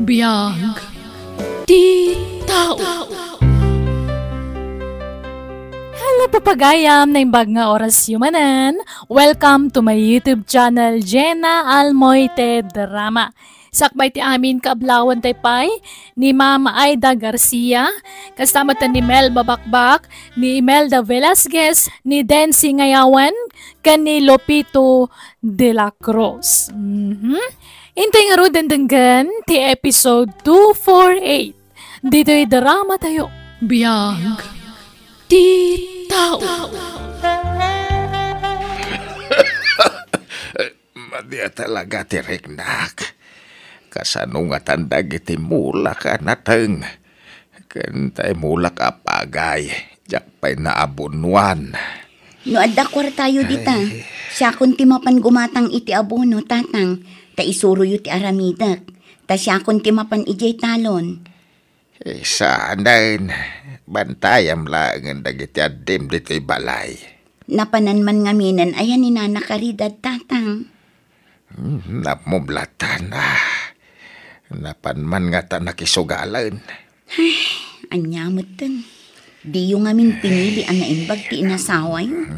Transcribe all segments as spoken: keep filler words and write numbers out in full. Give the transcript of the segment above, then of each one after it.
Biag ti tao. Hello, papagayam, naimbag nga orasyo manen. Welcome to my YouTube channel, Jenna Almoite Drama. Sakbay ti amin kaablawan tay pay ni Ma'am Aida Garcia, kasta met ni Mel Babakbak, ni Imelda Velasquez, ni Densi Ngayawan, ken ni Lopito de la Cruz. Mhm. Intay ngaruden denggen ti episode two four eight. Ditoy drama tayo. Biag ti tao. Madi a talaga ti riknak. Kasano ngatan dagiti mulak a nateng? Ken tay mulak a pagay, diak pay naabonuan. No adda kuartayo dita, Ay. Siakon ti mapan gumatang iti abono, Tatang, ta isuroyo ti aramidek. Ta siakon ti mapan idiay talon. Isanen, bantayam laengen dagiti addim ditoy balay. Napanan man ngaminen aya ni Nana Caridad, Tatang? Hmm, ammom latta, ah. Napan man ngata nakisugalen. Ay, ania metten. Diyo ngamin pinili a naimbag ti inasawayo.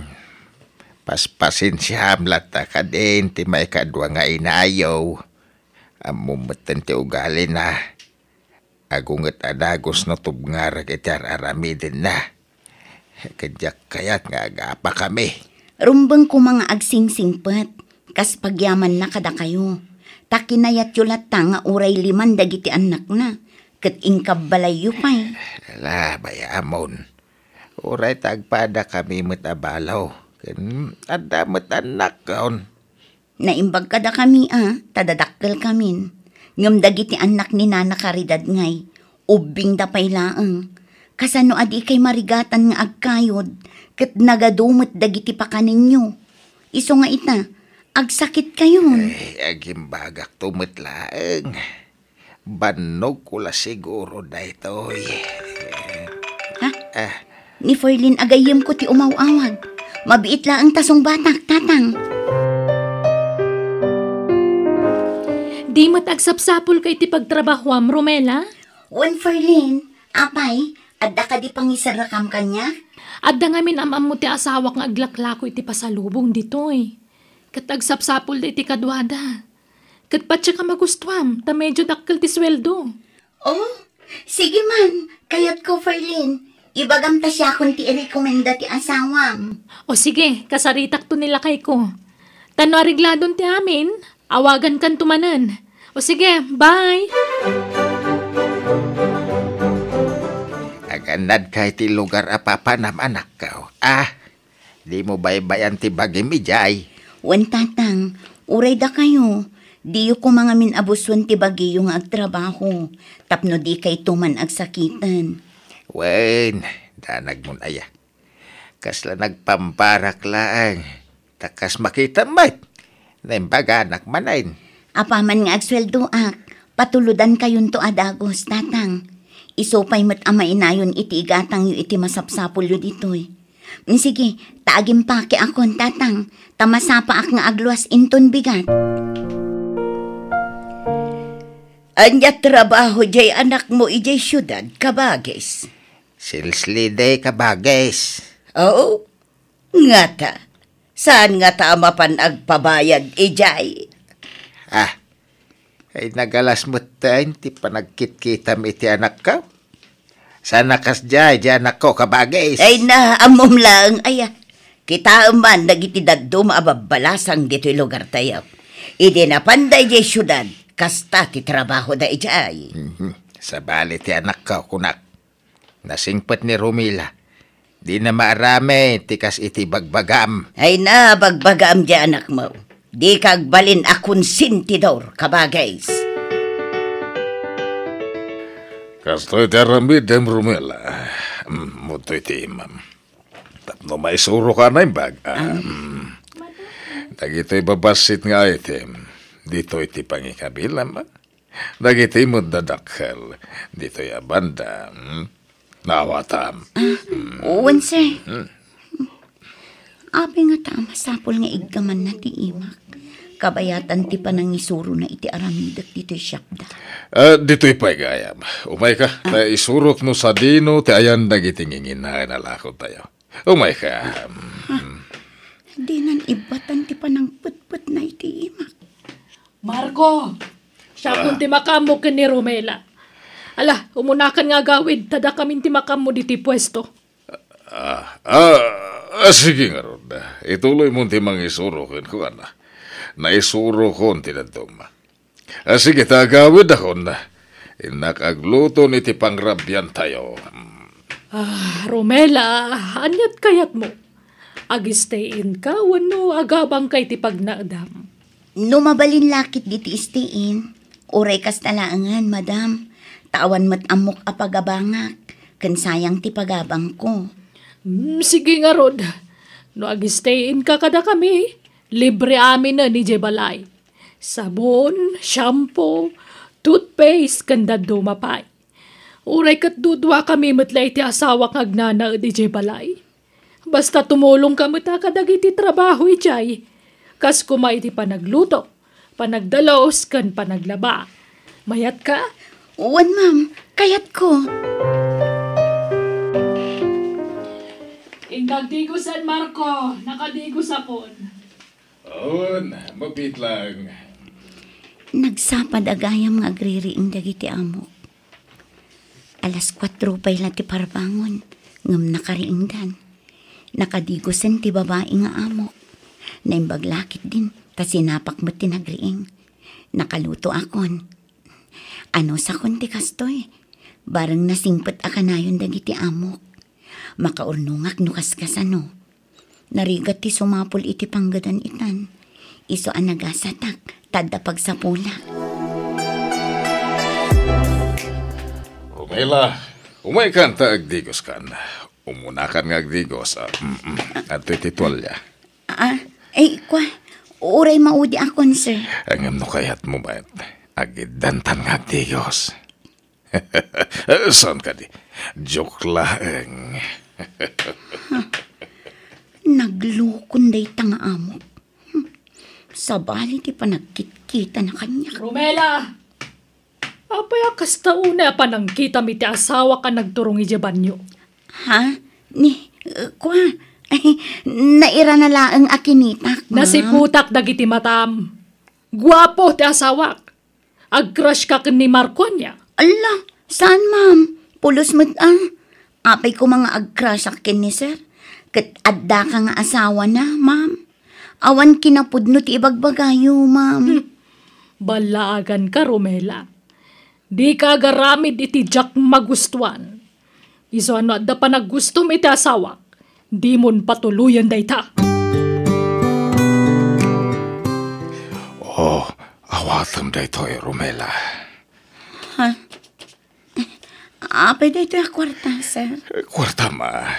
Paspasensiaam latta kadin ti maikadua nga inayo. Ammom metten ti ugalina. Agunget a dagus no tubngarek iti ar-aramidenna. Ket diak kayat nga agapakami. Rumbeng koma nga agsingsingpet, kas pagyamanna kadakayo. Ta kinayatyo latta nga uray liman dagiti annakna, ket inkabbalayyo pay. Ala, bayamon. Uray ta agpadakami met a balo, ken adda met annakon. Naimbag kadakami a, ta dadakkelkamin. Ngem dagiti annak ni Nana Caridad ngay, ubbingda pay laeng. Kasano a dikay marigatan nga agkayod, ket nagadu met dagiti pakanenyo. Isu nga ita, agsakitkayon. Ay, agimbagakto met laeng. Bannogko la siguro daytoy. Ha? Ah. Ni Ferlin a gayyemko ti umaw-awag. Mabiit laeng ta sungbatak, Tatang. Di met agsapsapulka iti pagtrabahoam, Romela? Wen, Ferlin. Apay, adda kadi pangiserrekam kaniak? Adda ngamin am-ammo ti asawak nga aglaklako iti pasalubong ditoy. Ket agsapsapulda iti kaduada. Ket patiek a magustuam, ta medio dakkel ti sueldo. Oh, sige man, kayatko, Ferlin. Ibagam ta siakon ti irekomenda ti asawam. O sige, kasaritakto ni lakayko. Ta no arigladon ti amin, awagankanto manen. O sige, bye! Agannadka iti lugar a papanam, anakko. Ah, dimo baybay-an ti bagim idiay. Wen, Tatang, uray dakayo, diyo koma ngamin a busuen ti bagiyo nga agtrabaho, tapno dikayto man agsakiten. Wen, danagmon aya. Kasla nagpamparak laeng, ta kas makitam met, naimbaganak manen. Apaman nga agsueldoak, patulodankayonto a dagus, Tatang. Isu pay met a mainayon iti igatangyo iti masapsapulyo ditoy. Mm, sige, ta agimpakiakon, Tatang, ta masapaak nga agluas inton bigat. Ania trabaho diay anakmo idiay siudad, kabagis? Sales lady, kabagis. Oo? Ngata, saan ngata a mapan agpabayad idiay? Ah, ay nagalas metten ti panagkitkitam iti anakko. Saan a kasdiay, di anakko, kabagis? Ay na, ammom laeng, aya. Kitaem man dagiti dadduma a babbalasang ditoy lugartayo. Idi napanda idiay siudad, kasta ti trabahoda idiay. Mhm. Sabali ti anakko, kunak. Nasingpet ni Romila. Dina maaramid ti kas iti bagbagam. Ay na, bagbagam di anakmo. Dika agbalin a konsentidor, kabagis. Kastoy ti aramidem, Romila. Mm, mutoy ti imam. Tapno maisuroka a naimbag. Ah, mm. Dagitoy babassit nga item, ditoy ti pangikabilam, ah. Dagiti met dadakkel ditoy a banda, hmm? Naawatam. Ah, wen, sir. Hmm. Apay ngata a masapul nga iggamanna ti imak? Kabayatan ti panangisurona iti aramidek ditoy siakda. Ah, ditoy pay gayam. Umayka, ta isurok no sadino ti ayan dagiti nginginaen a lakotayo. Umayka. Dinan ibbatan ti panangpetpetna iti imak. Marco, siakon ti makaammo ken ni Romela. Ala, umunakan nga agawid, ta dakamin ti makaammo ditoy puesto. Ah, ah, ah, sige ngarud. Ituloy mo ti mangisuro kenkuana. Naisurokon ti dadduma. Ah, sige, ta agawidakon. Innak agluto iti pangrabiantayo. Ah, Romela, aniat kayatmo? Ag-stay in ka wenno agabangka iti pagnaedam? No mabalin la ket diti stay in, uray kasta laengen, madam. Ta awan met ammok a pagabangak, ken sayang ti pagabangko. Mm, sige ngarud. No ag-stay in ka kadakami, libre aminen idiay balay. Sabon, shampoo, toothpaste, ken dadduma pay. Uray ket duduakami met la iti asawak nga agnanaed idiay balay. Basta tumulongka met a kadagiti trabaho idiay. Kas koma iti panagluto, panagdalus, ken panaglaba. Mayatka? Wen, ma'am. Kayatko. Inka agdigosen, Marco. Nakadigosakon. Awan, mapit lang. Nagsapa da gayam nga agririing dagiti amok. Alas kuatro pay la ti parbangon, ngem nakariingdan. Nakadigosen ti babai nga amok. Naimbag la ketdin, ta sinapak met ti nagriing. Nakalutoakon. Anusakon ti kastoy. Bareng nasingpet a kanayon dagiti amok. Makaurnongak no kaskasano. Narigat ti sumapul iti panggedan itan. Isu a nagasatak, ta adda pagsapulak. Romela, umaykan ta agdigoskan. Umunakan nga agdigos. Ah, mm, mm. Adtoy ti tualya. Ah, ay, kwa, uray maudiakon, sir. Ngem no kayatmo met, agiddantan nga agdigos. Saan kadi? Joke laeng. Naglukon dayta nga amok. Hmm. Sabali ti panagkitkitana kaniak. Romela! Apay a kasta unay a panangkitam iti asawak a nagturong idiay banio? Ha? Ni, uh, kwa? Ay, nairana laeng a kinitak, ma'am. Nasiputak dagiti matam. Guapo ti asawak. Ag-crush ka ken ni Marco ania? Alla, saan, ma'am? Pulos met a. Apay koma nga ag-crush-ak ken ni sir? Ket addaka nga asawana, ma'am. Awan kinapudno ti ibagbagayo, ma'am. Hmm. Ballaagan ka, Romela. Dika agaramid iti diak magustuan. Isu a no adda panaggustom iti asawak, dimon patuloyen dayta. Oh, awatem daytoy, Romela. Ha? Apay daytoy a kuarta, sir? Kuarta, ma.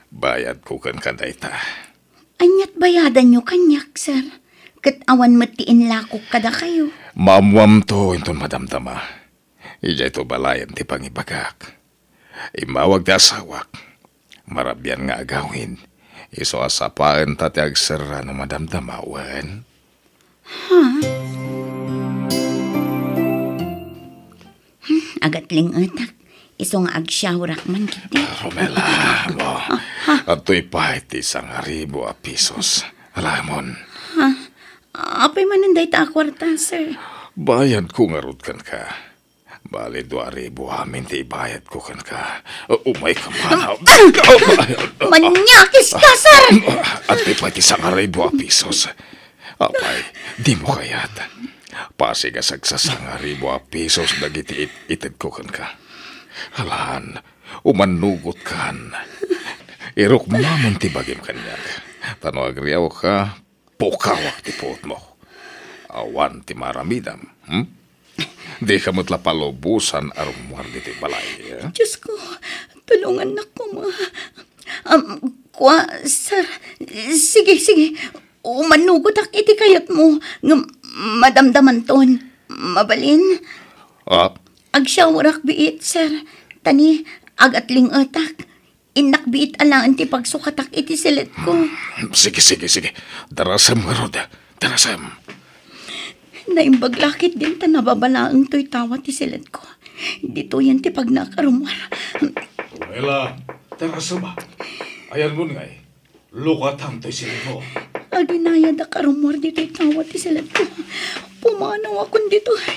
Bayadko kenka dayta. Aniat bayadanyo kaniak, sir? Ket awan met ti inlakok kadakayo. Maammoamto inton madamdama. Idiay to balayen ti pangibagak. Immawag ti asawak. Marabian nga agawid. Isu a sapaenta ti agserra no madamdama, wen? Ha? Hmm, agatlingetak. Isu nga agsyaorak man ketdi. Ah, Romela, mo. Ah, ha? Adtoy pay ti sangaribu a pisos. Alamon. Ha? Apay manen dayta a kuarta, sir? Bayadko ngarud kenka. Bali, dua ribu amin ti ibayadko kenka. Uh, umayka man. Ah! Maniakis ka, sir! Adtoy pay ti sangaribu a pisos. Apay, dimo kayat? Pasig a sagsasangaribu a pisos dagiti it-, itedko kenka. Alan, umannugotkan. Irukmamon ti bagim kaniak. Ta no agriawka, pukawak ti puotmo. Awan ti maaramidam, hmm? Dika met la palubosan a rummuar ditoy balay, eh? Diyos ko, tulongannak koma. Am, kwa, sir, sige, sige, umanugotak iti kayatmo, ngem madamdamanton. Mabalin? Ah? Agsyaorak biit, sir. Ta ni, agatlingetak. Innak biit alaen ti pagsukatak iti siletko. Sige, sige, sige. Darasem ngarud. Darasem. Naimbag la ketdin ta nababalaeng toy tawa ti siletko. Ditoyen ti pagnaak a rummuar. Romela, tara saba. Ayanmon ngay. Lukatan toy siletmo. Aginayadak a rummuar ditoy tawa ti siletko. Pumanawakon ditoy.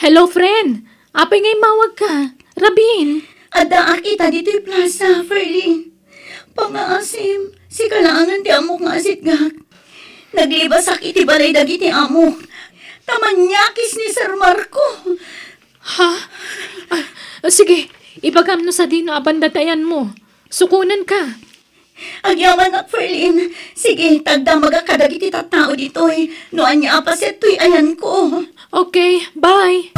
Hello, friend. Apay nga immawagka? Rabin. Addaak ita ditoy plaza, Ferlin. Pangaasim, sika laengen ti ammok nga asitgak. Naglibasak iti balay dagiti amok. Ta maniakis ni Sir Marco. Ha? Ah, ah, sige, ibagam no sadino a banda ti ayanmo. Sukonenka. Agyamanak, Ferlin. Sige, tagdamagak kadagiti tattao ditoy. No ania a paset toy ayanko. Okay, bye.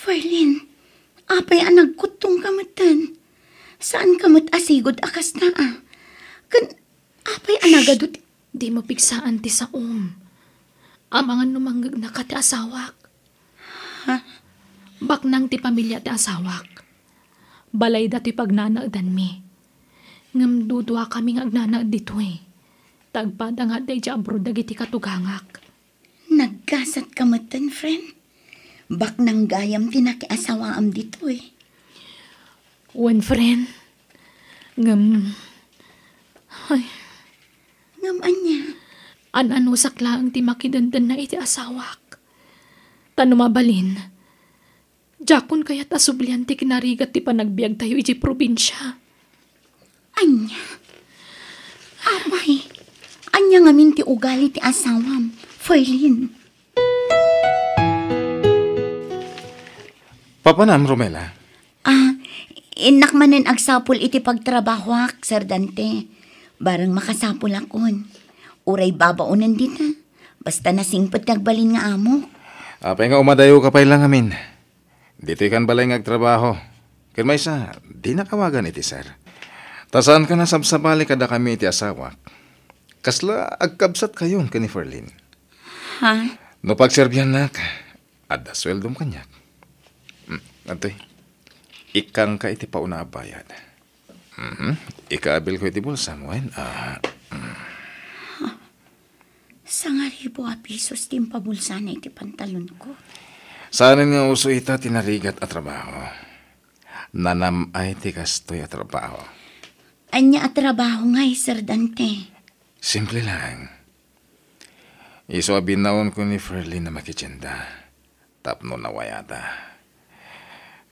Ferlin, apay a nagkuttongka metten? Saanka met a sigud a kasta, a? Ken apay a nagadu ti... Dimo pigsaan ti saom. Amangan no mangngegna ka ti asawak. Ha? Baknang ti pamilia ti asawak. Balayda ti pagnanaedanmi. Ngem duduakami nga agnanaed ditoy. Ta agpada nga adda idiay abroad dagiti katugangak. Naggasatka metten, friend. Baknang gayam ti nakiasawaam ditoy. Wen, friend. Ngem, ay. Ngem ania? An-anusak laeng ti makidendenna iti asawak. Ta no mabalin, diakon kayat a sublian ti kinarigat ti panagbiagtayo idiay probinsia. Ania? Apay, ania ngamin ti ugali ti asawam, Ferlin? Papanam, Romela? Ah, innak manen agsapul iti pagtrabahoak, Sir Dante. Bareng makasapulakon. Uray babaonen dita. Basta nasingpet ti agbalin nga amok. Apay nga umadayoka pay la ngamin? Ditoy kan balay nga agtrabaho. Ken maysa, dinak awagan iti sir. Ta saanka a sabsabali kadakami iti asawak. Kasla agkabsatkayon ken ni Ferlin. Ha? No pagserbiannak, adda sueldom kaniak. Hmm, adtoy. Ikkangka iti pauna a bayad. Mhm. Ikaabilko iti bulsam, wen? Ah, mm. Sangaribu a pisos ti impabulsana iti pantalonko. Saanen nga uso ita ti narigat a trabaho. Nanam-ay ti kastoy a trabaho. Ania a trabaho ngay, Sir Dante? Simple lang. Isu a binaonko ni Ferlin a makitienda tapno nawayata.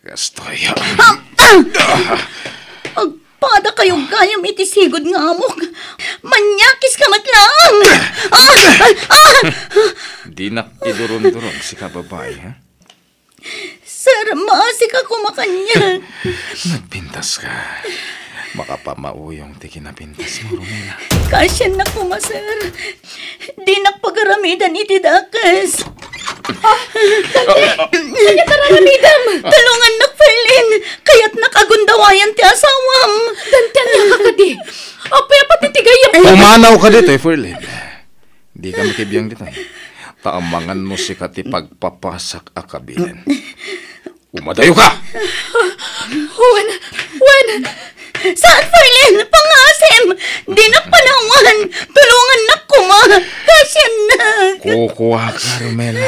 Kastoy. Ah! Ah! Agpada kayo gayam iti sigud nga amok. Maniakis ka met laeng. Ah! Ah! Ah! Dinak idurundurong sika, babai, ha? Sir, maasika koma kaniak. Nagpintas ka. Makapamauyong ti kinapintasmo, Romela. Kasiannak koma, sir. Dinak pagaramidan iti dakes. Ah, Dante, ania ti ar-aramidem? Tulongannak, Ferlin. Kayatnak a gundawayan ti asawam. Dante, ania ka kadi? Apay a pati ti gayam? Pumanaw ka ditoy, Ferlin. Dika makibiang ditoy. Ta amangan no sika ti pagpapasak a kabilen. Umadayo ka! Wen, wen! Saan, Ferlin? Pangasim! Dinak panawan! Tulongannak koma! Kasiannak! Kukua ka, Romela.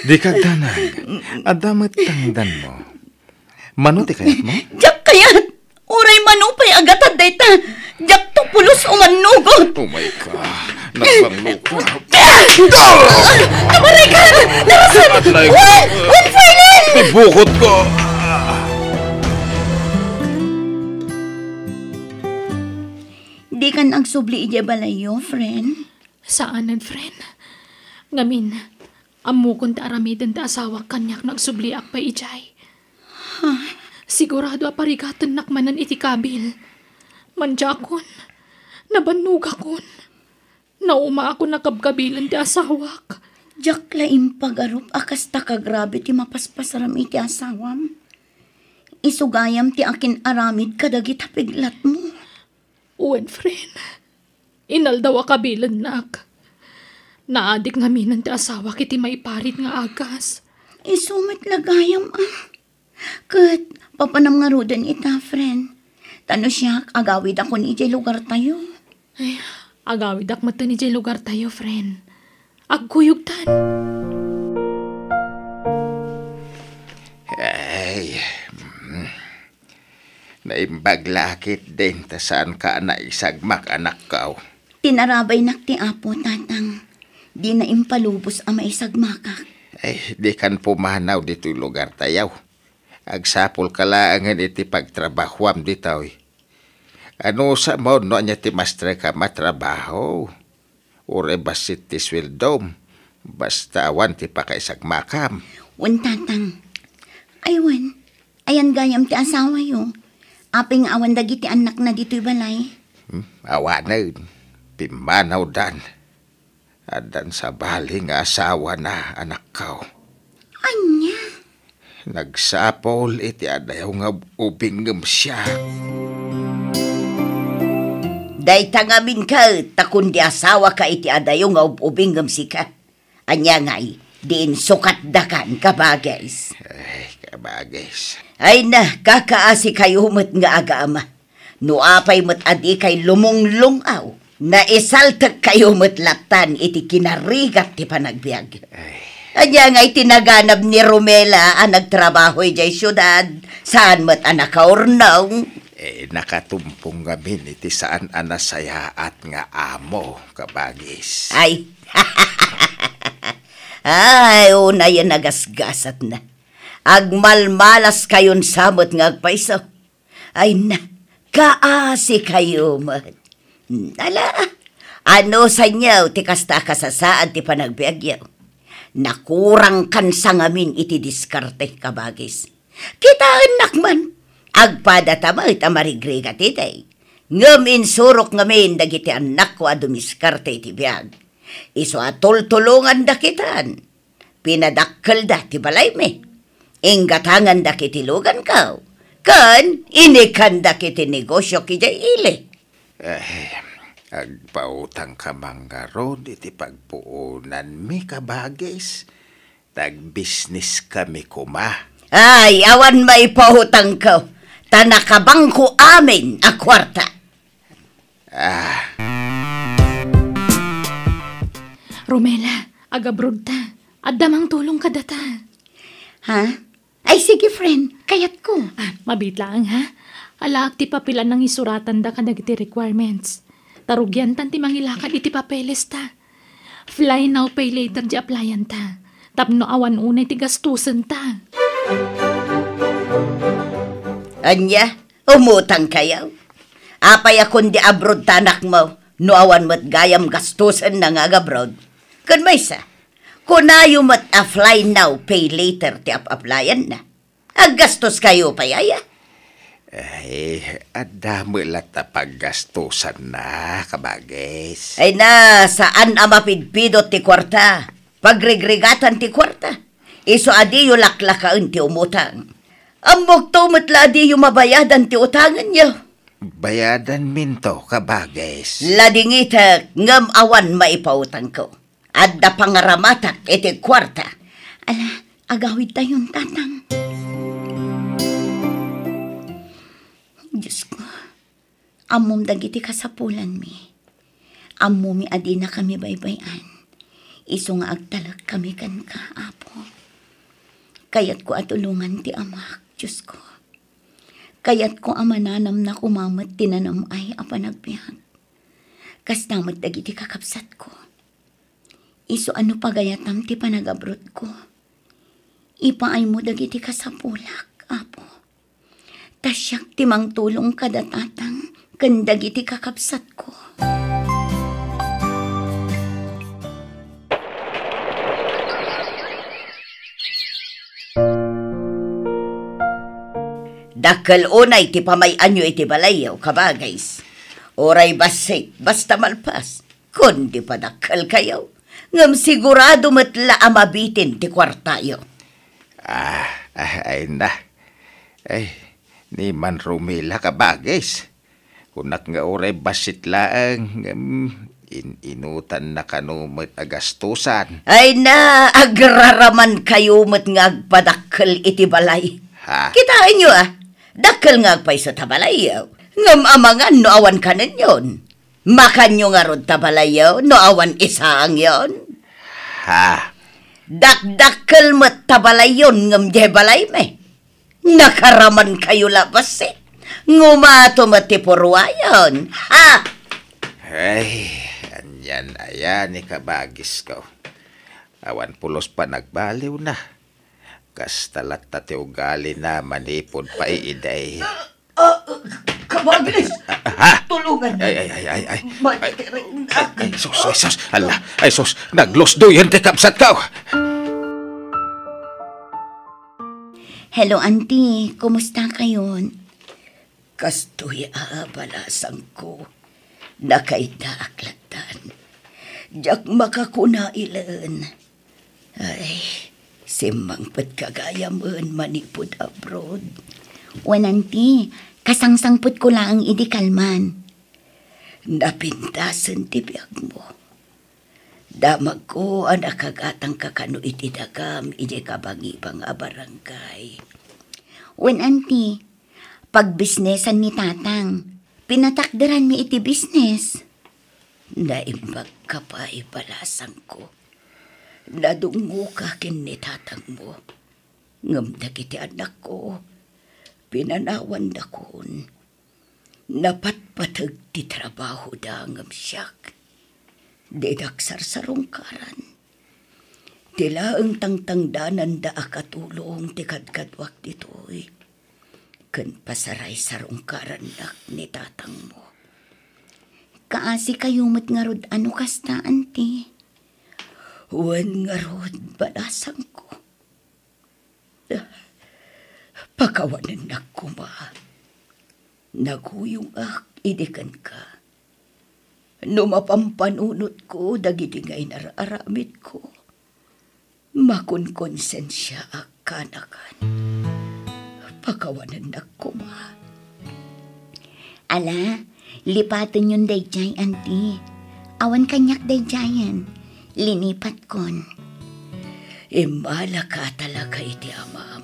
Dika agdanag. Adda met tangdanmo. Mano ti kayatmo? Diak kayat! Uray mano pay a gatad dayta, diakto pulos umannugot. Oh my God. Nagbanglo ka. Tumarigan! Narasad! Wen! Wen, Ferlin! Ibukot ko! Dikan agsubli idiay balayyo, friend? Saanen, friend. Ngamin, ammokon ti aramiden ti asawak kaniak no agsubliak pay idiay. Sigurado a parigatennak manen iti kabil. Mandiakon. Nabannogakon. Naumaakon a kabkabilen ti asawak. Diak la impagarup a kasta kagrabe ti mapaspasaram iti asawam. Isu gayam ti akin-aramid kadagita piglatmo. Wen, friend. Inaldaw a kabilennak. Naadik ngaminen ti asawak iti maiparit nga agas. Isu met la gayam, ah. Ket papanam ngaruden ita, friend. Ta no siak, agawidakon idiay lugartayo. Ay, agawidak metten idiay lugartayo, friend. Agkuyogtan. Ay, mm. Naimbag la a ketdin ta saanka a naisagmak, anakko. Tinarabaynak ti Apo, Tatang. Dina impalubos a maisagmakak. Ay, dikan pumanaw ditoy lugartayo. Agsapulka laengen iti pagtrabahuam ditoy. Anusam no ania ti mastrek a matrabaho? Uray bassit ti sueldom, basta awan ti pakaisagmakam. Wen, Tatang. Ay, wen. Ayan gayam ti asawayo. Apay nga awan dagiti annakna ditoy balay? Hmm, awanen. Pimmanawdan. Addan sabali nga asawana, anakko. Ania? Nagsapul iti adayo nga ubingngem siak. Dayta ngamin ket, ta kundi asawaka iti adayo nga ub-ubingngem sika. Ania ngay, di insukatdakan, kabagis? Ay, kabagis. Ay na, kakaasikayo met nga aga-ama. No apay met a dikay lumunglung-aw, naisaltekkayo met lattan iti kinarigat ti panagbiag. Ay. Ania ngay ti naganab ni Romela a nagtrabaho idiay siudad, saan met a nakaurnong? Eh, nakatumpong ngamin iti saan a nasayaat nga amo, kabagis. Ay. Ay, unayen a gasgasatna. Agmalmalaskayon sa met nga agpayso. Ay na, kaasikayo met. Ala, anusanyo ti kasta a kasasaad ti panagbiagyo? Nakurangkan sa ngamin iti diskarte, kabagis. Kitaennak man, agpadata met a marigrigat iti. Ngem insurok ngamin dagiti annakko a dumiskarte iti biag. Isu a tultulonganda kitan. Pinadakkelda ti balaymi. Inggatangandak iti luganko, ken inikandak iti negosiok idiay ili. Eh, agpautangka man ngarud iti pagpuonanmi, kabagis. Nagbisniskami koma. Ay, awan maipautangko, ta nakabangko amin a kuarta. Ah. Romela, agabroad ta. Adda mangtulong kadata. Ha? Ay, sige, friend. Kayatko. Ah, mabiit laeng, ha? Alaak ti papel a nangisuratanda kadagiti requirements. Ta rugiantan ti mangilakad iti papelesta. Fly now, pay later ti applyan ta. Tapno awan unay ti gastosenta. Ania? Umutangkayo? Apay a kundi abroad ta anakmo no awan met gayam gastosenna nga agabroad? Ken maysa, kunayo met a fly now, pay later ti ap-aplayanna. Aggastoskayo pay aya? Ay, adda met latta paggastosanna, kabagis. Ay na, saan a mapidpidot ti kuarta. Pagrigrigatan ti kuarta. Isu a diyo laklakaen ti umutang. Ammokto met la a diyo mabayadan ti utangenyo. Bayadanminto, kabagis. Ladingitek ngem awan maipautangko. Adda pangaramatak iti kuarta. Ala, agawidtayon, Tatang. Diosko, ammom dagiti kasapulanmi. Ammomi a dinakami baybay-an. Isu nga agtalekkami kenka, Apo. Kayatko a tulongan ti amak, Diosko. Kayatko a mananamna koma met ti nanam-ay a panagbiag. Kasta met dagiti kakabsatko. Isu a no pagayatam ti panagabroadko, ipaaymo dagiti kasapulak, Apo. Ta siak ti mangtulong kada Tatang ken dagiti kakabsatko. Dakkel unay ti pamay-anyo iti balayyo, kabagis. Uray bassit, basta malpas. Kundi padakkelkayo, ngem sigurado met la a mabitin ti kuartayo. Ah, ah, ay na. Ay, ni Manromela, kabagis. Kunak nga uray bassit laeng, ngem in-inutanna kano met a gastosan. Ay na, agraramankayo met nga agpadakkel iti balay. Ha? Kitaenyo, ah, dakkel nga agpayso ta balay. Ngem amangan no awan kanenyon. Makanyo ngarud ta balayyo no awan isaangyon. Ha? Dakdakkel met ta balayyon ngem diay balaymi. Nakaramankayo la bassit. Ngumato met ti purwayon. Ha? Ay, anian aya ni kabagisko. Awan pulos panagbaliwna. Kasta latta ti ugalina manipud pay idi. Ah, kabagis! Ha? Tulungan! Ay, ay, ay, ay, ay. Ay, ay, ay, sus, ay, sus. Ala, ay, sus. Naglusdoyen ti kabsatko. Hello, Auntie. Kumusta kayon? Kastoy a balasangko. Nakaidaak lattan. Diak makakuna ilen. Ay, simmangpet gagayamen manipud abroad. Wen, Auntie, kasangsangpetko laeng idi kalman. Napintasen ti biagmo. Damagko a nakagatangka kano iti dagam idiay kabangibang a barangay. Wen, Auntie, pagbisnesan ni Tatang. Pinatakderanmi iti bisnes. Naimbagka pay, balasangko. Nadungngoka ken ni tatangmo. Ngem dagiti annakko, pinanawandakon. Napatpateg ti trabahoda ngem siak, didak sarsarungkaran. Ti laeng tangtangdananda a katulong ti kadkaduak ditoy, ken pasaraisarungkarannak ni tatangmo. Kaasikayo met ngarud a no kasta, Auntie? Wen ngarud, balasangko. Pakawanennak koma. Naguyongak idi kenka. No mapampanunotko dagiti nga inar-aramidko, makonkonsensiaak kanakan. Pakawanennak koma. Ala, lipatenyon daydiay, Auntie. Awan kaniak daydiayen. Linipatkon. Immalaka talaga iti amam.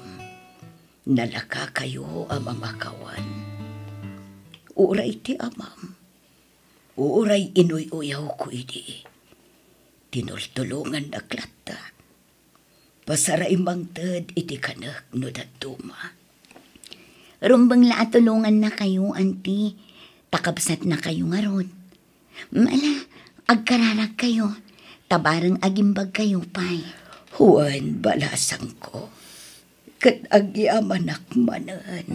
Nalakakayo a mamakawan. Uray ti amam, uray inuy-uyawko idi, tinultulongannak latta. Pasaray mangted iti kanek no dadduma. Rumbeng la a tulongannakayo, Auntie, ta kabsatnakayo ngarud. Ala, agkararagkayo, ta bareng agimbagkayo pay. Wen, balasangko, ket agyamanak manen.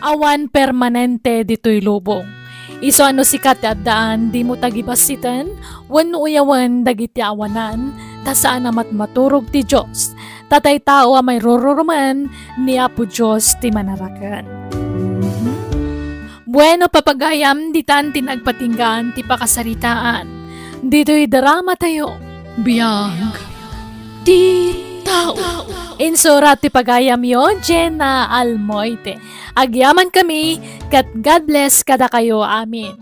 Awan permanente ditoy lubong. Isu a no sika ti addaan, dimo tagibassiten wenno uyawen dagiti awanan, ta saan a matmaturog ti Dios, ta tattao a mairururumen ni Apo Dios ti manaraken. Bueno, papagayam, ditan ti nagpatinggaan ti pakasaritaan ditoy dramatayo, Biag ti Tao. Insurat ti pagayamyo, Jenna Almoite. Agyamankami, ket God bless kadakayo amin.